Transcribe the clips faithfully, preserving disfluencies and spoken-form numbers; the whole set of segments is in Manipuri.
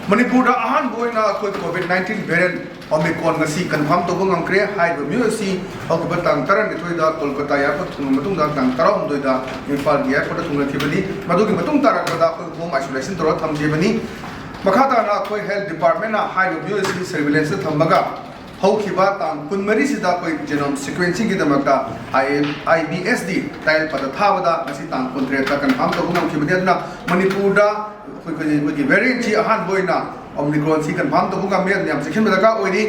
ꯃꯅꯤꯄꯨꯔꯗ ꯑꯍꯥꯟꯕ ꯑꯣꯏꯅ ꯑꯩꯈꯣꯏ COVID nineteen variant Omicron ꯉꯁꯤ confirm ꯇꯧꯕ ꯉꯝꯈ꯭ꯔꯦ꯫ ꯍꯥꯏꯔꯤꯕ ꯃꯤꯑꯣꯏ ꯑꯁꯤ ꯍꯧꯈꯤꯕ ꯇꯥꯡ ꯇꯔꯥꯅꯤꯊꯣꯏꯗ ꯀꯣꯜꯀꯇꯥ airport ꯊꯨꯡꯂꯕ ꯃꯇꯨꯡꯗ ꯇꯥꯡ ꯇꯔꯥꯍꯨꯝꯗꯣꯏꯗ ꯏꯝꯐꯥꯜꯒꯤ airportꯇ ꯊꯨꯡꯂꯈꯤꯕꯅꯤ꯫ ꯃꯗꯨꯒꯤ ꯃꯇꯨꯡ ꯇꯥꯔꯛꯄꯗ ꯑꯩꯈꯣꯏ home isolation ꯇꯧꯔ ꯊꯝꯈꯤꯕꯅꯤ꯫ ꯃꯈꯥ ꯇꯥꯅ ꯑꯩꯈꯣꯏ health departmentꯅ ꯍꯥꯏꯔꯤꯕ ꯃꯤꯑꯣꯏ ꯑꯁꯤ surveillanceꯇ ꯊꯝꯃꯒ ꯍꯧꯈꯤꯕ ꯇꯥꯡ ꯀꯨꯟꯃꯔꯤꯁꯤꯗ ꯑꯩꯈꯣꯏ genome sequencingꯒꯤꯗꯃꯛꯇ IBSD trial ꯄꯗ ꯊꯥꯕꯗ ꯉꯁꯤ ꯇꯥꯡ ꯀꯨꯟꯇꯔꯦꯠꯇ confirm ꯇꯧꯕ ꯉꯝꯈꯤꯕꯅꯤ꯫ ꯑꯗꯨꯅ ꯃꯅꯤꯄꯨꯔꯗ ꯑꯩꯈꯣꯏ ꯑꯩꯈꯣꯏꯒꯤ variantꯁꯤ ꯑꯍꯥꯟꯕ ꯑꯣꯏꯅ Omicronꯁꯤ confirm ꯇꯧꯕ ꯉꯝꯃꯦ꯫ ꯑꯗꯨꯅ ꯌꯥꯝ ꯆꯦꯛꯁꯤꯟꯕ ꯗꯔꯀꯥꯔ ꯑꯣꯏꯔꯤ꯫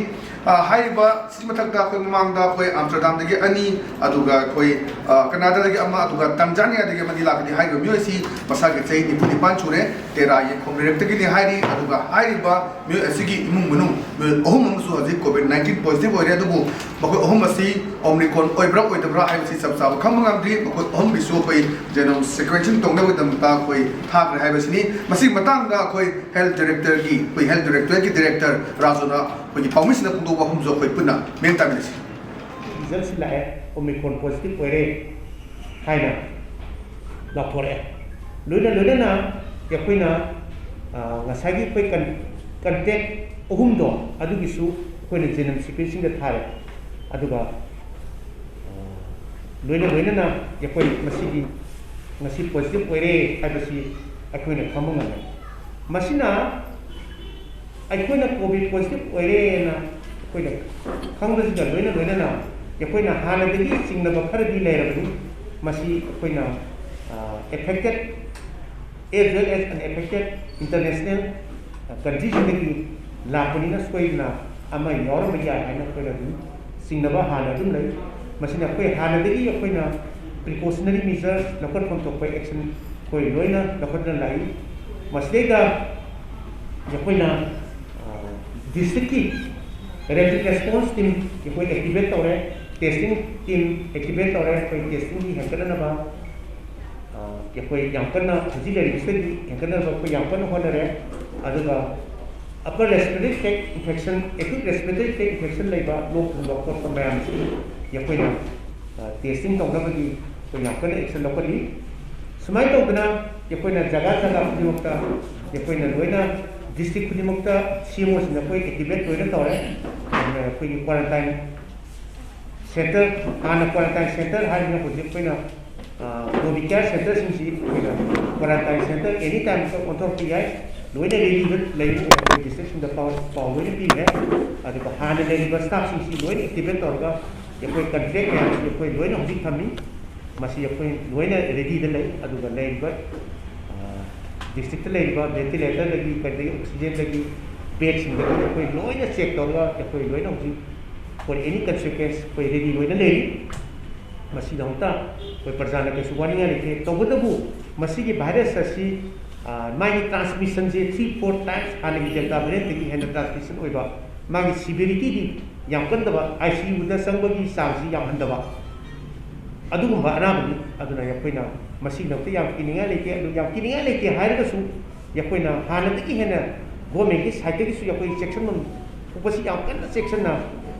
ꯑ, ꯍꯥꯏꯔꯤꯕ ꯁꯤ ꯃꯊꯛꯇ ꯑꯩꯈꯣꯏ ꯃꯃꯥꯡꯗ ꯑꯩꯈꯣꯏ ꯑꯝꯁꯇꯔꯗꯥꯝꯗꯒꯤ ꯑꯅꯤ, ꯑꯗꯨꯒ ꯑꯩꯈꯣꯏ, ꯑ, ꯀꯅꯥꯗꯥꯗꯒꯤ ꯑꯃ, ꯑꯗꯨꯒ ꯇꯥꯟꯖꯥꯅꯤꯌꯥꯗꯒꯤ ꯑꯃꯅꯤ ꯂꯥꯛꯀꯅꯤ꯫ ꯍꯥꯏꯔꯤꯕ ꯃꯤꯑꯣꯏ ꯑꯁꯤ ꯃꯁꯥꯒꯤ ꯆꯍꯤ ꯅꯤꯐꯨ ꯅꯤꯄꯥꯟ ꯁꯨꯔꯦ, ꯇꯦꯔꯥ ꯌꯦꯡꯈꯣꯝ ꯂꯩꯔꯛꯇꯒꯤꯅꯤ ꯍꯥꯏꯔꯤ꯫ ꯑꯗꯨꯒ ꯍꯥꯏꯔꯤꯕ ꯃꯤꯑꯣꯏ ꯑꯁꯤꯒꯤ ꯏꯃꯨꯡ ꯃꯅꯨꯡ ꯃꯤꯑꯣꯏ ꯑꯍꯨꯝ ꯑꯃꯁꯨ ꯍꯧꯖꯤꯛ COVID nineteen positive ꯑꯣꯏꯔꯦ꯫ ꯑꯗꯨꯕꯨ ꯃꯈꯣꯏ ꯑꯍꯨꯝ ꯑꯁꯤ Omicron ꯑꯣꯏꯕ꯭ꯔꯥ ꯑꯣꯏꯗꯕ꯭ꯔꯥ ꯍꯥꯏꯕꯁꯤ ꯆꯞ ꯆꯥꯕ ꯈꯪꯕ ꯉꯝꯗ꯭ꯔꯤ꯫ ꯃꯈꯣꯏ ꯑꯍꯨꯝꯒꯤꯁꯨ ꯑꯩꯈꯣꯏ genome sequencing ꯇꯧꯅꯕꯒꯤꯗꯃꯛꯇ ꯑꯩꯈꯣꯏ ꯊꯥꯈ꯭ꯔꯦ ꯍꯥꯏꯕꯁꯤꯅꯤ꯫ ꯃꯁꯤꯒꯤ ꯃꯇꯥꯡꯗ ꯑꯩꯈꯣꯏ health directorꯒꯤ, ꯑꯩꯈꯣꯏ health directorateꯀꯤ director ꯔꯥꯖꯨꯅ ꯑꯩꯈꯣꯏꯒꯤ ꯄꯥꯎꯃꯤꯁꯤꯡꯗ ꯐꯣꯡꯗꯣꯛꯄ ꯋꯥꯐꯝꯁꯨ ꯑꯩꯈꯣꯏ ꯄꯨꯟꯅ ꯃꯤꯠꯌꯦꯡ ꯇꯥꯃꯤꯟꯅꯁꯤ꯫ Resultꯁꯤ ꯂꯥꯛꯑꯦ, Omicron positive ꯑꯣꯏꯔꯦ ꯍꯥꯏꯅ ꯂꯥꯎꯊꯣꯔꯛꯑꯦ꯫ ꯂꯣꯏꯅ ꯂꯣꯏꯅꯅ ꯑꯩꯈꯣꯏꯅ, ꯑ, ꯉꯁꯥꯏꯒꯤ ꯑꯩꯈꯣꯏ con-, contact ꯑꯍꯨꯝꯗꯣ, ꯑꯗꯨꯒꯤꯁꯨ ꯑꯩꯈꯣꯏꯅ genome sequencingꯗ ꯊꯥꯔꯦ꯫ ꯑꯗꯨꯒ, ꯑ, ꯂꯣꯏꯅ ꯂꯣꯏꯅꯅ ꯑꯩꯈꯣꯏ ꯃꯁꯤꯒꯤ ꯉꯁꯤ positive ꯑꯣꯏꯔꯦ ꯍꯥꯏꯕꯁꯤ ꯑꯩꯈꯣꯏꯅ ꯈꯪꯕ ꯉꯝꯃꯦ꯫ ꯃꯁꯤꯅ ꯑꯩꯈꯣꯏꯅ COVID positive ꯑꯣꯏꯔꯦꯅ ꯑꯩꯈꯣꯏꯅ ꯈꯪꯕꯁꯤꯒ ꯂꯣꯏꯅ ꯂꯣꯏꯅꯅ ꯑꯩꯈꯣꯏꯅ ꯍꯥꯟꯅꯗꯒꯤ ꯆꯤꯡꯅꯕ ꯈꯔꯗꯤ ꯂꯩꯔꯕꯅꯤ꯫ ꯃꯁꯤ ꯑꯩꯈꯣꯏꯅ, ꯑ, affected as well as unaffected international, ꯑ, countryꯁꯤꯡꯗꯒꯤ ꯂꯥꯛꯄꯅꯤꯅ ꯁꯣꯏꯗꯅ ꯑꯃ ꯌꯥꯎꯔꯝꯕ ꯌꯥꯏ ꯍꯥꯏꯅ ꯑꯩꯈꯣꯏꯅ ꯑꯗꯨꯝ ꯆꯤꯡꯅꯕ ꯍꯥꯟꯅ ꯑꯗꯨꯝ ꯂꯩ꯫ ꯃꯁꯤꯅ ꯑꯩꯈꯣꯏ ꯍꯥꯟꯅꯗꯒꯤ ꯑꯩꯈꯣꯏꯅ precautionary measures ꯂꯧꯈꯠꯐꯝ ꯊꯣꯛꯄ action ꯑꯩꯈꯣꯏ ꯂꯣꯏꯅ ꯂꯧꯈꯠꯇꯨꯅ ꯂꯥꯛꯏ꯫ ꯃꯁꯤꯗꯩꯗ ꯑꯩꯈꯣꯏꯅ, ꯑ, districtꯀꯤ rapid response team ꯑꯩꯈꯣꯏ activate ꯇꯧꯔꯦ, testing team activate ꯇꯧꯔꯦ꯫ ꯑꯩꯈꯣꯏ testingꯒꯤ ꯍꯦꯟꯒꯠꯅꯅꯕ, ꯑ, ꯑꯩꯈꯣꯏ ꯌꯥꯝ ꯀꯟꯅ ꯍꯧꯖꯤꯛ ꯂꯩꯔꯤꯕꯁꯤꯗꯒꯤ ꯍꯦꯟꯒꯠꯅꯕ ꯑꯩꯈꯣꯏ ꯌꯥꯝ ꯀꯟꯅ ꯍꯣꯠꯅꯔꯦ꯫ ꯑꯗꯨꯒ upper respiratory tract infection, acute respiratory tract infection ꯂꯩꯕ, ꯂꯣꯛ ꯊꯨꯡꯕ ꯈꯣꯠꯄ ꯃꯌꯥꯝꯁꯤ ꯑꯩꯈꯣꯏꯅ, ꯑ, testing ꯇꯧꯅꯕꯒꯤ ꯑꯩꯈꯣꯏ ꯌꯥꯝ ꯀꯟꯅ action ꯂꯧꯈꯠꯂꯤ꯫ ꯁꯨꯃꯥꯏꯅ ꯇꯧꯗꯅ ꯑꯩꯈꯣꯏꯅ ꯖꯒꯥ ꯖꯒꯥ ꯈꯨꯗꯤꯡꯃꯛꯇ ꯑꯩꯈꯣꯏꯅ ꯂꯣꯏꯅ ꯗꯤꯁꯇ꯭ꯔꯤꯛ ꯈꯨꯗꯤꯡꯃꯛꯇ ꯁꯤ ꯑꯦꯝ ꯑꯣꯁꯤꯡ ꯑꯩꯈꯣꯏ ꯑꯦꯛꯇꯤꯚꯦꯠ ꯂꯣꯏꯅ ꯇꯧꯔꯦ꯫ ꯑꯗꯨꯅ ꯑꯩꯈꯣꯏꯒꯤ ꯀ꯭ꯋꯥꯔꯦꯟꯇꯥꯏꯟ ꯁꯦꯟꯇꯔ, ꯍꯥꯟꯅ ꯀ꯭ꯋꯥꯔꯦꯟꯇꯥꯏꯟ ꯁꯦꯟꯇꯔ ꯍꯥꯏꯔꯤꯅ ꯍꯧꯖꯤꯛ ꯑꯩꯈꯣꯏꯅ ꯀꯣꯚꯤꯠ ꯀꯤꯌꯔ ꯁꯦꯟꯇꯔꯁꯤꯡꯁꯤ ꯑꯩꯈꯣꯏꯅ ꯀ꯭ꯋꯥꯔꯦꯟꯇꯥꯏꯟ ꯁꯦꯟꯇꯔ ꯑꯦꯅꯤ ꯇꯥꯏꯝꯗ ꯑꯣꯟꯊꯣꯔꯛꯄ ꯌꯥꯏ꯫ ꯂꯣꯏꯅ ꯔꯦꯗꯤꯗ ꯂꯩꯕ ꯑꯩꯈꯣꯏ ꯗꯤꯁꯇ꯭ꯔꯤꯛꯁꯤꯡꯗ ꯄꯥꯎ ꯄꯥꯎ ꯂꯣꯏꯅ ꯄꯤꯈ꯭ꯔꯦ꯫ ꯑꯗꯨꯒ ꯍꯥꯟꯅ ꯂꯩꯔꯤꯕ ꯁ꯭ꯇꯥꯐꯁꯤꯡꯁꯤ ꯂꯣꯏꯅ ꯑꯦꯛꯇꯤꯚꯦꯠ ꯇꯧꯔꯒ ꯑꯩꯈꯣꯏ ꯀꯟꯇ꯭ꯔꯦꯛ ꯃꯌꯥꯝꯁꯤ ꯑꯩꯈꯣꯏ ꯂꯣꯏꯅ ꯍꯧꯖꯤꯛ ꯊꯝꯃꯤ꯫ ꯃꯁꯤ ꯑꯩꯈꯣꯏ ꯂꯣꯏꯅ ꯔꯦꯗꯤꯗ ꯂꯩ꯫ ꯑꯗꯨꯒ ꯂꯩꯔꯤꯕ ꯗꯤꯁꯇ꯭ꯔꯤꯛꯇ ꯂꯩꯔꯤꯕ ꯚꯦꯟꯇꯤꯂꯦꯇꯔꯗꯒꯤ ꯀꯔꯤꯗꯒꯤ ꯑꯣꯛꯁꯤꯖꯦꯟꯗꯒꯤ ꯕꯦꯗꯁꯤꯡꯗꯒꯤ ꯑꯩꯈꯣꯏ ꯂꯣꯏꯅ ꯆꯦꯛ ꯇꯧꯔꯒ ꯑꯩꯈꯣꯏ ꯂꯣꯏꯅ ꯍꯧꯖꯤꯛ for any consequence ꯑꯩꯈꯣꯏ ꯔꯦꯗꯤ ꯂꯣꯏꯅ ꯂꯩꯔꯤ꯫ ꯃꯁꯤꯗꯃꯛꯇ ꯑꯩꯈꯣꯏ ꯄ꯭ꯔꯖꯥꯅ ꯀꯩꯁꯨ ꯋꯥꯅꯤꯡꯉꯥꯏ ꯂꯩꯇꯦ꯫ ꯇꯧꯕꯇꯕꯨ ꯃꯁꯤꯒꯤ ꯚꯥꯏꯔꯁ ꯑꯁꯤ ꯃꯥꯒꯤ ꯇ꯭ꯔꯥꯟꯁꯃꯤꯁꯟꯁꯦ ꯊ꯭ꯔꯤ ꯐꯣꯔ ꯇꯥꯏꯝꯁ ꯍꯥꯟꯅꯒꯤ ꯗꯦꯜꯇꯥ ꯚꯦꯔꯤꯌꯟꯇꯒꯤ ꯍꯦꯟꯅ ꯇ꯭ꯔꯥꯟꯁꯃꯤꯁꯟ ꯑꯣꯏꯕ, ꯃꯥꯒꯤ ꯁꯤꯚꯤꯌꯔꯤꯇꯤꯗꯤ ꯌꯥꯝ ꯀꯟꯗꯕ, ꯑꯥꯏ ꯁꯤ ꯌꯨꯗ ꯆꯪꯕꯒꯤ ꯆꯥꯡꯁꯤ ꯌꯥꯝ ꯍꯟꯊꯕ ꯑꯗꯨꯒꯨꯝꯕ ꯑꯅꯥꯕꯅꯤ꯫ ꯑꯗꯨꯅ ꯑꯩꯈꯣꯏꯅ ꯃꯁꯤꯒꯤꯗꯃꯛꯇ ꯌꯥꯝ ꯀꯤꯅꯤꯡꯉꯥꯏ ꯂꯩꯇꯦ꯫ ꯑꯗꯨ ꯌꯥꯝ ꯀꯤꯅꯤꯡꯉꯥꯏ ꯂꯩꯇꯦ ꯍꯥꯏꯔꯒꯁꯨ ꯑꯩꯈꯣꯏꯅ ꯍꯥꯟꯅꯗꯒꯤ ꯍꯦꯟꯅ ꯒꯣꯔꯃꯦꯟꯒꯤ ꯁꯥꯏꯠꯇꯒꯤꯁꯨ ꯑꯩꯈꯣꯏ ꯆꯦꯛꯁꯤꯟꯐꯝ ꯊꯣꯛꯄꯁꯤ ꯌꯥꯝ ꯀꯟꯅ ꯆꯦꯛꯁꯤꯟꯅ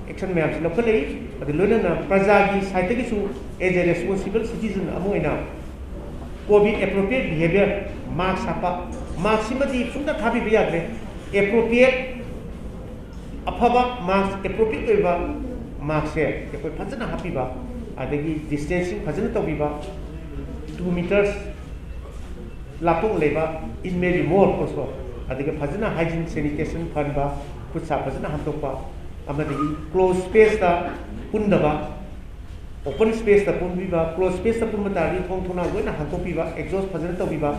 ꯑꯦꯛꯁꯟ ꯃꯌꯥꯝꯁꯤ ꯂꯧꯈꯠꯂꯛꯏ꯫ ꯑꯗꯨ ꯂꯣꯏꯅꯅ ꯄ꯭ꯔꯖꯥꯒꯤ ꯁꯥꯏꯠꯇꯒꯤꯁꯨ as a responsible citizen ꯑꯃ ꯑꯣꯏꯅ ꯀꯣꯚꯤꯠ ꯑꯦꯄ꯭ꯔꯣꯄ꯭ꯔꯤꯌꯦꯠ ꯕꯤꯍꯦꯕꯤꯌꯔ, ꯃꯥꯛꯁ ꯍꯥꯞꯄ, ꯃꯥꯛꯁꯁꯤꯃꯗꯤ ꯁꯨꯡꯇ ꯊꯥꯕꯤꯕ ꯌꯥꯗ꯭ꯔꯦ꯫ ꯑꯦꯄ꯭ꯔꯣꯄ꯭ꯔꯤꯌꯦꯠ ꯑꯐꯕ ꯃꯥꯛꯁ, ꯑꯦꯄ꯭ꯔꯣꯄ꯭ꯔꯤꯌꯦꯠ ꯑꯣꯏꯕ ꯃꯥꯛꯁꯁꯦ ꯑꯩꯈꯣꯏ ꯐꯖꯅ ꯍꯥꯞꯄꯤꯕ, ꯑꯗꯒꯤ ꯗꯤꯁꯇꯦꯟꯁꯤꯡ ꯐꯖꯅ ꯇꯧꯕꯤꯕ, ꯇꯨ ꯃꯤꯇꯔꯁ ꯂꯥꯞꯊꯣꯛꯅ ꯂꯩꯕ, in may be more also, ꯑꯗꯒꯤ ꯐꯖꯅ ꯍꯥꯏꯖꯤꯟ ꯁꯦꯅꯤꯇꯦꯁꯟ ꯐꯍꯟꯕ, ꯈꯨꯠ ꯁꯥ ꯐꯖꯅ ꯍꯥꯝꯗꯣꯛꯄ, ꯑꯃꯗꯒꯤ ꯀ꯭ꯂꯣꯖ ꯁ꯭ꯄꯦꯁꯇ ꯄꯨꯟꯗꯕ, ꯑꯣꯄꯟ ꯁ꯭ꯄꯦꯁꯇ ꯄꯨꯟꯕꯤꯕ, ꯀ꯭ꯂꯣꯖ ꯁ꯭ꯄꯦꯁꯇ ꯄꯨꯟꯕ ꯇꯥꯔꯗꯤ ꯊꯣꯡ ꯊꯣꯡꯅꯥꯎ ꯂꯣꯏꯅ ꯍꯥꯡꯗꯣꯛꯄꯤꯕ, ꯑꯦꯛꯖꯣꯁ ꯐꯖꯅ ꯇꯧꯕꯤꯕ,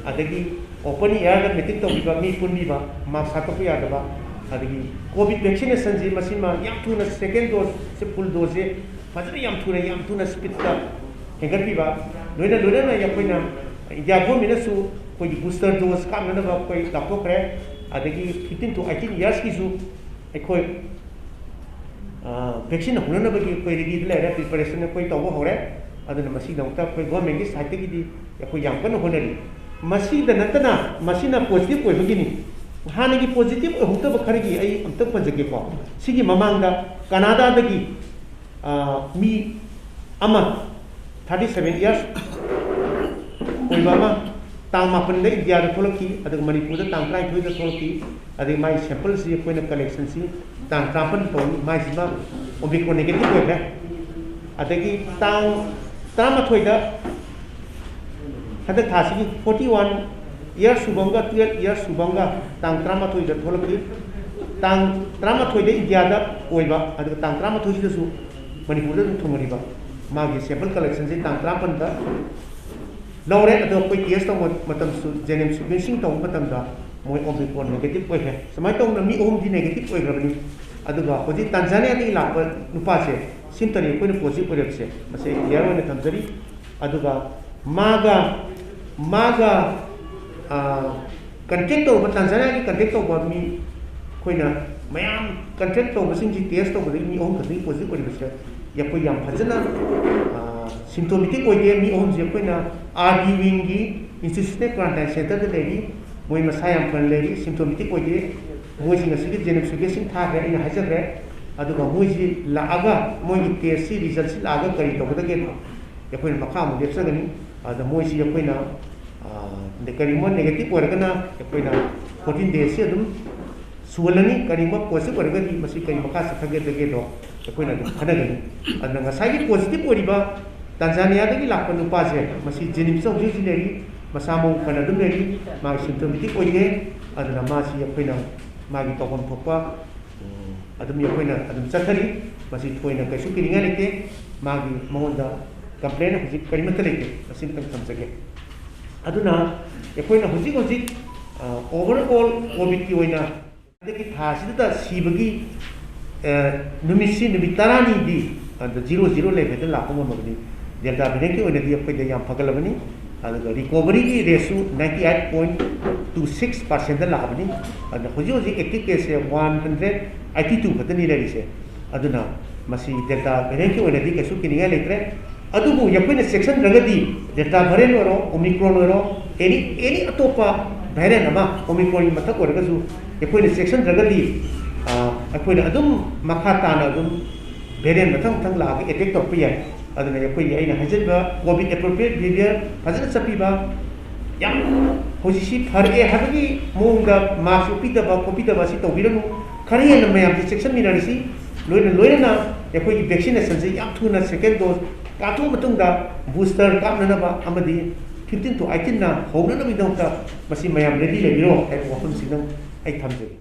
ꯑꯗꯒꯤ ꯑꯣꯄꯟ ꯑꯦꯌꯔꯗ ꯃꯤꯇꯤꯡ ꯇꯧꯕꯤꯕ, ꯃꯤ ꯄꯨꯟꯕꯤꯕ, ꯃꯥꯛꯁ ꯍꯥꯞꯇꯣꯛꯄ ꯌꯥꯗꯕ, ꯑꯗꯒꯤ ꯀꯣꯚꯤꯠ ꯚꯦꯛꯁꯤꯅꯦꯁꯟꯁꯤ ꯃꯁꯤꯃ ꯌꯥꯝ ꯊꯨꯅ ꯁꯦꯀꯦꯟ ꯗꯣꯁꯁꯦ, ꯐꯨꯜ ꯗꯣꯁꯁꯦ ꯐꯖꯅ ꯌꯥꯝ ꯊꯨꯅ, ꯌꯥꯝ ꯊꯨꯅ ꯁ꯭ꯄꯤꯠꯇ ꯍꯦꯟꯒꯠꯄꯤꯕ, ꯂꯣꯏꯅ ꯂꯣꯏꯅꯅ ꯑꯩꯈꯣꯏꯅ ꯏꯟꯗꯤꯌꯥ ꯒꯣꯔꯃꯦꯟꯅꯁꯨ ꯑꯩꯈꯣꯏꯒꯤ ꯕꯨꯁꯇꯔ ꯗꯣꯁ ꯀꯥꯞꯅꯅꯕ ꯑꯩꯈꯣꯏ ꯂꯥꯞꯊꯣꯛꯈ꯭ꯔꯦ꯫ ꯑꯗꯒꯤ fifteen to eighteen ꯏꯌꯔꯁꯀꯤꯁꯨ ꯑꯩꯈꯣꯏ ꯚꯦꯛꯁꯤꯟ ꯍꯧꯅꯅꯕꯒꯤ ꯑꯩꯈꯣꯏ ꯔꯦꯗꯤꯗ ꯂꯩꯔꯦ, ꯄ꯭ꯔꯤꯄꯦꯔꯦꯁꯟ ꯑꯩꯈꯣꯏ ꯇꯧꯕ ꯍꯧꯔꯦ꯫ ꯑꯗꯨꯅ ꯃꯁꯤꯒꯤꯗꯃꯛꯇ ꯑꯩꯈꯣꯏ ꯒꯣꯔꯃꯦꯟꯒꯤ ꯁꯥꯏꯠꯇꯒꯤꯗꯤ ꯑꯩꯈꯣꯏ ꯌꯥꯝ ꯀꯟꯅ ꯍꯣꯠꯅꯔꯤ꯫ ꯃꯁꯤꯗ ꯅꯠꯇꯅ ꯃꯁꯤꯅ ꯄꯣꯖꯤꯇꯤꯚ ꯑꯣꯏꯕꯒꯤꯅꯤ꯫ ꯍꯥꯟꯅꯒꯤ ꯄꯣꯖꯤꯇꯤꯚ ꯑꯣꯏꯍꯧꯗꯕ ꯈꯔꯒꯤ ꯑꯩ ꯑꯝꯇ ꯄꯟꯖꯒꯦꯀꯣ꯫ ꯁꯤꯒꯤ ꯃꯃꯥꯡꯗ ꯀꯅꯥꯗꯥꯗꯒꯤ ꯃꯤ ꯑꯃ, thirty seven years ꯑꯣꯏꯕ ꯑꯃ, ꯇꯥꯡ ꯃꯥꯄꯟꯗ ꯏꯟꯗꯤꯌꯥꯗ ꯊꯣꯛꯂꯛꯈꯤ, ꯑꯗꯨꯒ ꯃꯅꯤꯄꯨꯔꯗ ꯇꯥꯡ ꯇꯔꯥꯅꯤꯊꯣꯏꯗ ꯊꯣꯛꯂꯛꯈꯤ꯫ ꯑꯗꯩ ꯃꯥꯒꯤ sample ꯁꯤ ꯑꯩꯈꯣꯏꯅ collection ꯁꯤ ꯇꯥꯡ ꯇꯔꯥꯃꯥꯄꯟ ꯇꯧꯏ, ꯃꯥꯏꯁꯤꯃ Omicron negative ꯑꯣꯏꯈ꯭ꯔꯦ꯫ ꯑꯗꯒꯤ ꯇꯥꯡ ꯇꯔꯥꯃꯥꯊꯣꯏꯗ, ꯍꯟꯗꯛ ꯊꯥꯁꯤꯒꯤ forty one year ꯁꯨꯕ ꯑꯃꯒ twelve year ꯁꯨꯕ ꯑꯃꯒ ꯇꯥꯡ ꯇꯔꯥꯃꯥꯊꯣꯏꯗ ꯊꯣꯛꯂꯛꯈꯤ꯫ ꯇꯥꯡ ꯇꯔꯥꯃꯥꯊꯣꯏꯗ ꯏꯟꯗꯤꯌꯥꯗ ꯑꯣꯏꯕ, ꯑꯗꯨꯒ ꯇꯥꯡ ꯇꯔꯥꯃꯥꯊꯣꯏꯁꯤꯗꯁꯨ ꯃꯅꯤꯄꯨꯔꯗ ꯑꯗꯨꯝ ꯊꯨꯡꯍꯜꯂꯤꯕ꯫ ꯃꯥꯒꯤ sample collection ꯁꯤ ꯇꯥꯡ ꯇꯔꯥꯃꯥꯄꯟꯗ ꯂꯧꯔꯦ, ꯑꯗꯣ ꯑꯩꯈꯣꯏ test ꯇꯧꯕ ꯃꯇꯝꯁꯨ, JNIMS sequencing ꯇꯧꯕ ꯃꯇꯝꯗ ꯃꯣꯏ Omicron negative ꯑꯣꯏꯈ꯭ꯔꯦ꯫ ꯁꯨꯃꯥꯏꯅ ꯇꯧꯗꯅ ꯃꯤ ꯑꯍꯨꯝꯗꯤ negative ꯑꯣꯏꯈ꯭ꯔꯕꯅꯤ꯫ ꯑꯗꯨꯒ ꯍꯧꯖꯤꯛ ꯇꯥꯟꯖꯥꯅꯤꯌꯥꯗꯒꯤ ꯂꯥꯛꯄ ꯅꯨꯄꯥꯁꯦ, ꯁꯤꯝꯇꯅꯤ ꯑꯩꯈꯣꯏꯅ positive ꯑꯣꯏꯔꯛꯏꯁꯦ, ꯃꯁꯤ ꯑꯩ clear ꯑꯣꯏꯅ ꯊꯝꯖꯔꯤ꯫ ꯑꯗꯨꯒ ꯃꯥꯒ, ꯃꯥꯒ, ꯑꯥ, contact ꯇꯧꯕ, ꯇꯥꯟꯖꯥꯅꯤꯌꯥꯒꯤ contact ꯇꯧꯕ ꯃꯤ ꯑꯩꯈꯣꯏꯅ ꯃꯌꯥꯝ contact ꯇꯧꯕꯁꯤꯡꯁꯤ test ꯇꯧꯕꯗꯒꯤ ꯃꯤ ꯑꯍꯨꯝ ꯈꯛꯇꯒꯤ positive ꯑꯣꯏꯔꯤꯕꯁꯦ ꯑꯩꯈꯣꯏ ꯌꯥꯝ ꯐꯖꯅ, ꯑꯥ, symptomatic ꯑꯣꯏꯗꯦ꯫ ꯃꯤ ꯑꯍꯨꯝꯁꯤ ꯑꯩꯈꯣꯏꯅ RD wing ꯒꯤ institutional quarantine center ꯗ ꯂꯩꯔꯤ꯫ ꯃꯣꯏ ꯃꯁꯥ ꯌꯥꯝ ꯐꯅ ꯂꯩꯔꯤ, symptomatic ꯑꯣꯏꯗꯦ꯫ ꯃꯣꯏꯁꯤꯡ ꯑꯁꯤꯒꯤ JNIMS sequencing ꯊꯥꯈ꯭ꯔꯦ, ꯑꯩꯅ ꯍꯥꯏꯖꯈ꯭ꯔꯦ꯫ ꯑꯗꯨꯒ ꯃꯣꯏꯁꯤ ꯂꯥꯛꯑꯒ, ꯃꯣꯏꯒꯤ test ꯁꯤ result ꯁꯤ ꯂꯥꯛꯑꯒ ꯀꯔꯤ ꯇꯧꯒꯗꯒꯦ, ꯑꯩꯈꯣꯏꯅ ꯃꯈꯥ ꯑꯃꯨꯛ ꯂꯦꯞꯆꯒꯅꯤ꯫ ꯑꯗ ꯃꯣꯏꯁꯤ ꯑꯩꯈꯣꯏꯅ, ꯑ, ꯀꯔꯤꯒꯨꯝꯕ negative ꯑꯣꯏꯔꯒꯅ ꯑꯩꯈꯣꯏꯅ fourteen days ꯁꯤ ꯑꯗꯨꯝ ꯁꯨꯍꯜꯂꯅꯤ꯫ ꯀꯔꯤꯒꯨꯝꯕ positive ꯑꯣꯏꯔꯒꯗꯤ ꯃꯁꯤ ꯀꯔꯤ ꯃꯈꯥ ꯆꯠꯊꯒꯗꯒꯦꯗꯣ ꯑꯩꯈꯣꯏꯅ ꯑꯗꯨꯝ ꯈꯟꯅꯒꯅꯤ꯫ ꯑꯗꯨꯅ ꯉꯁꯥꯏꯒꯤ positive ꯑꯣꯏꯔꯤꯕ ꯇꯥꯟꯖꯥꯅꯤꯌꯥꯗꯒꯤ ꯂꯥꯛꯄ ꯅꯨꯄꯥꯁꯦ, ꯃꯁꯤ JNIMS ꯇ ꯍꯧꯖꯤꯛ ꯍꯧꯖꯤꯛ ꯂꯩꯔꯤ, ꯃꯁꯥ ꯃꯎ ꯐꯅ ꯑꯗꯨꯝ ꯂꯩꯔꯤ, ꯃꯥꯒꯤ symptomatic ꯑꯣꯏꯗꯦ꯫ ꯑꯗꯨꯅ ꯃꯥꯁꯤ ꯑꯩꯈꯣꯏꯅ ꯃꯥꯒꯤ ꯇꯧꯐꯝ ꯊꯣꯛꯄ, ꯎꯝ, ꯑꯗꯨꯝ ꯑꯩꯈꯣꯏꯅ ꯑꯗꯨꯝ ꯆꯠꯊꯔꯤ꯫ ꯃꯁꯤ ꯊꯣꯏꯅ ꯀꯩꯁꯨ ꯀꯤꯅꯤꯡꯉꯥꯏ ꯂꯩꯇꯦ꯫ ꯃꯥꯒꯤ, ꯃꯉꯣꯟꯗ complain ꯍꯧꯖꯤꯛ ꯀꯔꯤꯃꯠꯇ ꯂꯩꯇꯦ꯫ ꯃꯁꯤꯃꯇꯪ ꯊꯝꯖꯒꯦ꯫ ꯑꯗꯨꯅ ꯑꯩꯈꯣꯏꯅ ꯍꯧꯖꯤꯛ ꯍꯧꯖꯤꯛ, ꯑ, overall COVID ꯀꯤ ꯑꯣꯏꯅ ꯍꯟꯗꯛꯀꯤ ꯊꯥꯁꯤꯗ ꯁꯤꯕꯒꯤ, ꯑ, ꯅꯨꯃꯤꯠꯁꯤ, ꯅꯨꯃꯤꯠ ꯇꯔꯥꯅꯤꯗꯤ ꯑꯗ zero zero ꯂꯩꯕꯗ ꯂꯥꯛꯄ ꯉꯝꯃꯕꯅꯤ꯫ Delta variant ꯀꯤ ꯑꯣꯏꯅꯗꯤ ꯑꯩꯈꯣꯏꯗ ꯌꯥꯝ ꯐꯒꯠꯂꯕꯅꯤ꯫ ꯑꯗꯨꯒ recovery ꯒꯤ rate ꯁꯨ ninety eight point two six percent ꯗ ꯂꯥꯛꯑꯕꯅꯤ꯫ ꯑꯗꯨꯅ ꯍꯧꯖꯤꯛ ꯍꯧꯖꯤꯛ active case ꯁꯦ one hundred eighty two ꯈꯛꯇꯅꯤ ꯂꯩꯔꯤꯁꯦ꯫ ꯑꯗꯨꯅ ꯃꯁꯤ Delta variant ꯀꯤ ꯑꯣꯏꯅꯗꯤ ꯀꯩꯁꯨ ꯀꯤꯅꯤꯡꯉꯥꯏ ꯂꯩꯇ꯭ꯔꯦ꯫ ꯑꯗꯨꯕꯨ ꯑꯩꯈꯣꯏꯅ ꯆꯦꯛꯁꯤꯟꯗ꯭ꯔꯒꯗꯤ, Delta variant ꯑꯣꯏꯔꯣ, Omicron ꯑꯣꯏꯔꯣ, any, any ꯑꯇꯣꯞꯄ variant ꯑꯃ, Omicron ꯒꯤ ꯃꯊꯛ ꯑꯣꯏꯔꯒꯁꯨ, ꯑꯩꯈꯣꯏꯅ ꯆꯦꯛꯁꯤꯟꯗ꯭ꯔꯒꯗꯤ, ꯑ, ꯑꯩꯈꯣꯏꯅ ꯑꯗꯨꯝ ꯃꯈꯥ ꯇꯥꯅ ꯑꯗꯨꯝ variant ꯃꯊꯪ ꯃꯊꯪ ꯂꯥꯛꯑꯒ attack ꯇꯧꯔꯛꯄ ꯌꯥꯏ꯫ ꯑꯗꯨꯅ ꯑꯩꯈꯣꯏꯒꯤ, ꯑꯩꯅ ꯍꯥꯏꯖꯔꯤꯕ COVID appropriate behavior ꯐꯖꯅ ꯆꯠꯄꯤꯕ, ꯌꯥꯝ ꯍꯧꯖꯤꯛꯁꯤ ꯐꯔꯛꯑꯦ ꯍꯥꯏꯕꯒꯤ ꯃꯑꯣꯡꯗ ꯃꯥꯁꯛ ꯎꯞꯄꯤꯗꯕ ꯈꯣꯠꯄꯤꯗꯕ ꯑꯁꯤ ꯇꯧꯕꯤꯔꯅꯨ꯫ ꯈꯔ ꯍꯦꯟꯅ ꯃꯌꯥꯝꯁꯦ ꯆꯦꯛꯁꯤꯟꯃꯤꯟꯅꯔꯁꯤ꯫ ꯂꯣꯏꯅ ꯂꯣꯏꯅꯅ ꯑꯩꯈꯣꯏꯒꯤ ꯚꯦꯛꯁꯤꯅꯦꯁꯟꯁꯦ ꯌꯥꯝ ꯊꯨꯅ ꯁꯦꯀꯦꯟ ꯗꯣꯁ ꯀꯥꯞꯊꯣꯛꯑ ꯃꯇꯨꯡꯗ ꯕꯨꯁꯇꯔ ꯀꯥꯞꯅꯅꯕ ꯑꯃꯗꯤ ꯐꯤꯐꯇꯤꯟ ꯇꯨ ꯑꯩꯠꯇꯤꯟꯅ ꯍꯧꯅꯅꯕꯒꯤꯗꯃꯛꯇ ꯃꯁꯤ ꯃꯌꯥꯝ ꯔꯦꯗꯤ ꯂꯩꯕꯤꯔꯣ ꯍꯥꯏꯕ ꯋꯥꯐꯝꯁꯤꯗꯪ ꯑꯩ ꯊꯝꯖꯒꯦ꯫